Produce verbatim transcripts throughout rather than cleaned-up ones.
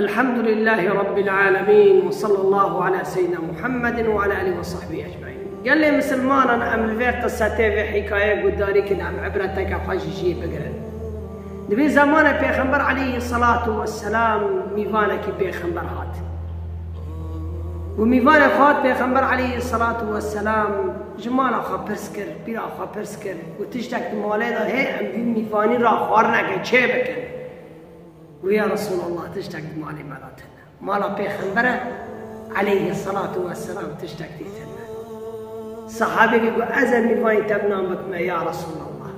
الحمد لله رب العالمين وصلى الله على سيدنا محمد وعلى آله وصحبه أجمعين. Gelê misilmanan, em li vê qisetê, vê hîkayê guhdarî kin, em ibreteke xwe ji jiyê bigirin. Di vê zemanê Pêxember aleyhisselatu vesselam mîvanekî Pêxember hat. Û mîvanê xwe hat Pêxember aleyhisselatu vesselam, ji mala xwe pirs kir, pîra xwe pirs kir, û tiştek di malê de hê, em vî mîvanî ra xwarineke çê bikin. Û ya Resulallah, tiştek di malê me de tune. Mala Pêxembere aleyhisselatu vesselam tiştek tê tune. Sahabekî got, ez ê mîvanî te bi nan bikime ya Resulallah.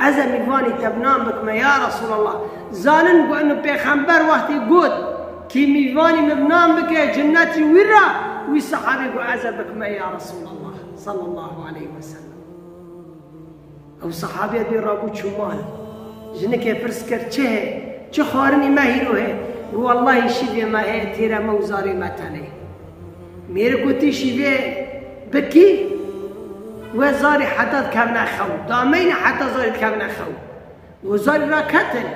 Ez ê mîvanî te bi nan bikime ya Resulallah. Zanin ku inu Pêxember wextê got, kî mîvanî min bi nan bike, cinnetî wî ra, wî sahabî got, ez ê bikime ya Resulallah. Sallallahu aleyhi ve sellem. Ew sahabiya dê rabû çû mal. Jinikê pirs kir, çi hê? Çi xwarinî me hîro hê? Got, wellahî şîvê me hê, têrê me û zarê me tenê. Mêrik gotî, şîvê bikî, we zarê heta dikevne xew. Dameyne heta zarê dikevne xew. Û zarî raketin.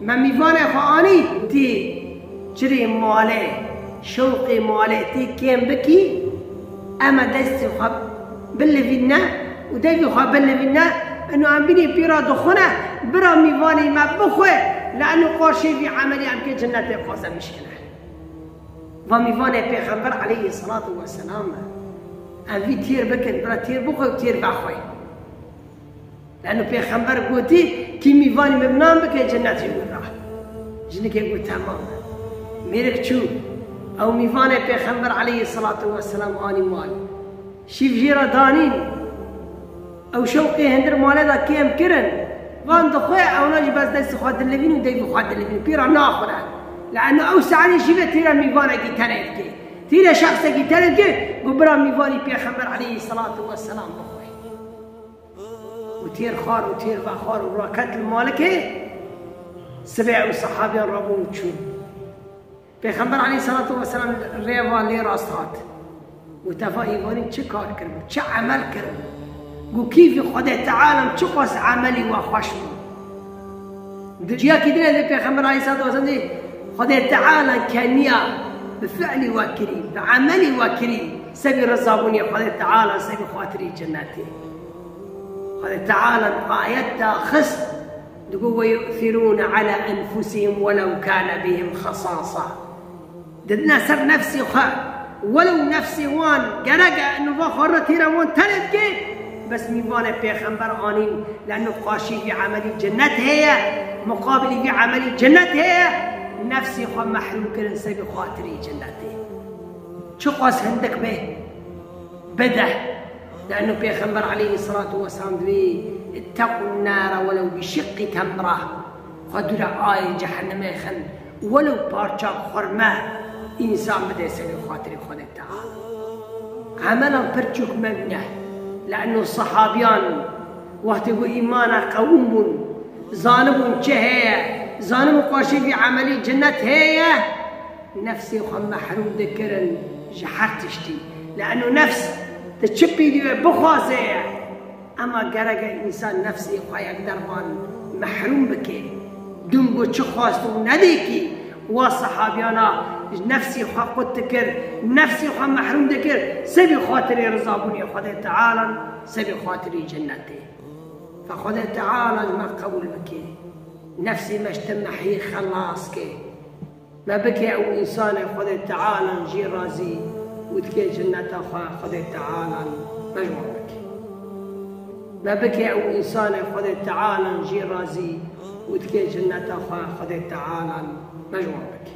Me mîvanê xwe anî, tî çirê malê, şewqê malê tî kêm bikî, em ê destê xwe bilivîne û devî xwe bilivîne, ino em bînî pîra dixwine, bira mîvanê me bixwe, li eno qarşê vî emelî em kê cinnetê xwe zemîş kine. Va mîvanê Pêxember aleyhisselatu vesselam e. Em vî têr bikin, bira têr bixwe û têr vexwe. Lano Pêxember gotî, kî mîvanî min bi nan bike, cennet jî wî ra. Jinikê got, temam e. Mêrik çû, ew mîvanê Pêxember aleyhisselatu vesselam anî mal. Şîv jê re danîn. Ew şewqê hindir malê de kêm kirin. Van dixwe, ewna jî bes destê xwe dilivîn û devî xwe dilivîn. Pîra naxwire. Lano ew saetê şîvê têra mîvanekî tenê dike. Têra şexsekî tenê dike, got bira mîvanî Pêxember aleyhisselatu vesselam bixwe. Û têr xwar û têr vexwar û raket li malikê, sibê ew sahabiyan rabûn û çûn. Pêxember aleyhisselatu vesselam rêva lê rast hat. Û tefa îvanî çi kar kiribû, çi emel kiribû. Got kî vî Xwedê Teala çiqas emelî we xweş bû. Di ciyakî dinê de Pêxember aleyhisselatu vesselam dî, Xwedê Teala keniya bi fiilî we kirî, bi emelî we kirî, sebî rizabûnê Xwedê Teala, sebî xatirî cennetê. Xwedê Teala ayet daxist, digo, "Ve yu'thirûne ala enfusihim welev kâne bihim xesasa." Didine ser nefsê xwe, welew nefsê wan gerek e, inu va xwarina têra wan tenê dike, bes mîvanê Pêxember anîn, leno qarşî vî emelî cennet heye, muqabilî vî emelî cennet heye, nefsê xwe mehrûm kirin sebî xatirî cennetê. Çiqas hindik be, bide. Leno Pêxember aleyhisselatu vesselam divê, "İttekun nâre velev bi şiqqi temra." Xwe dûra ayê cehennemê xin, welew parça xurme însan bide sebê xatirê Xwedê Teala. Emelan pir çûk mebîne. Leno sahabiyan wextê ku îmana qewim bûn, zanibûn çi heye, zanibûn qarşî vî emelî cennet heye, nefsê xwe mehrûm dikirin ji her tiştî. Leno nefs di çi pîlî wê bixwaze ye, ema gerek e însan nefsê xwe yek dervan mehrûm bike. Dûm ku çi xwest û nedê kî, wa sahabiyana nefsê xwe qut dikir, nefsê xwe mehrûm dikir, sebî xatirê rizabûnê Xwedê Teala, sebî xatirê cennetê. Fe Xwedê Teala ji me qebûl bike. Nefsê me ji temehiyê xelas ke. Me bike ew însanê Xwedê Teala jê razî û dike cenneta xwe Xwedê Teala me ji wan bike. Me bike ew însanê Xwedê Teala jê razî û dike cenneta xwe Xwedê Teala me ji wan bike.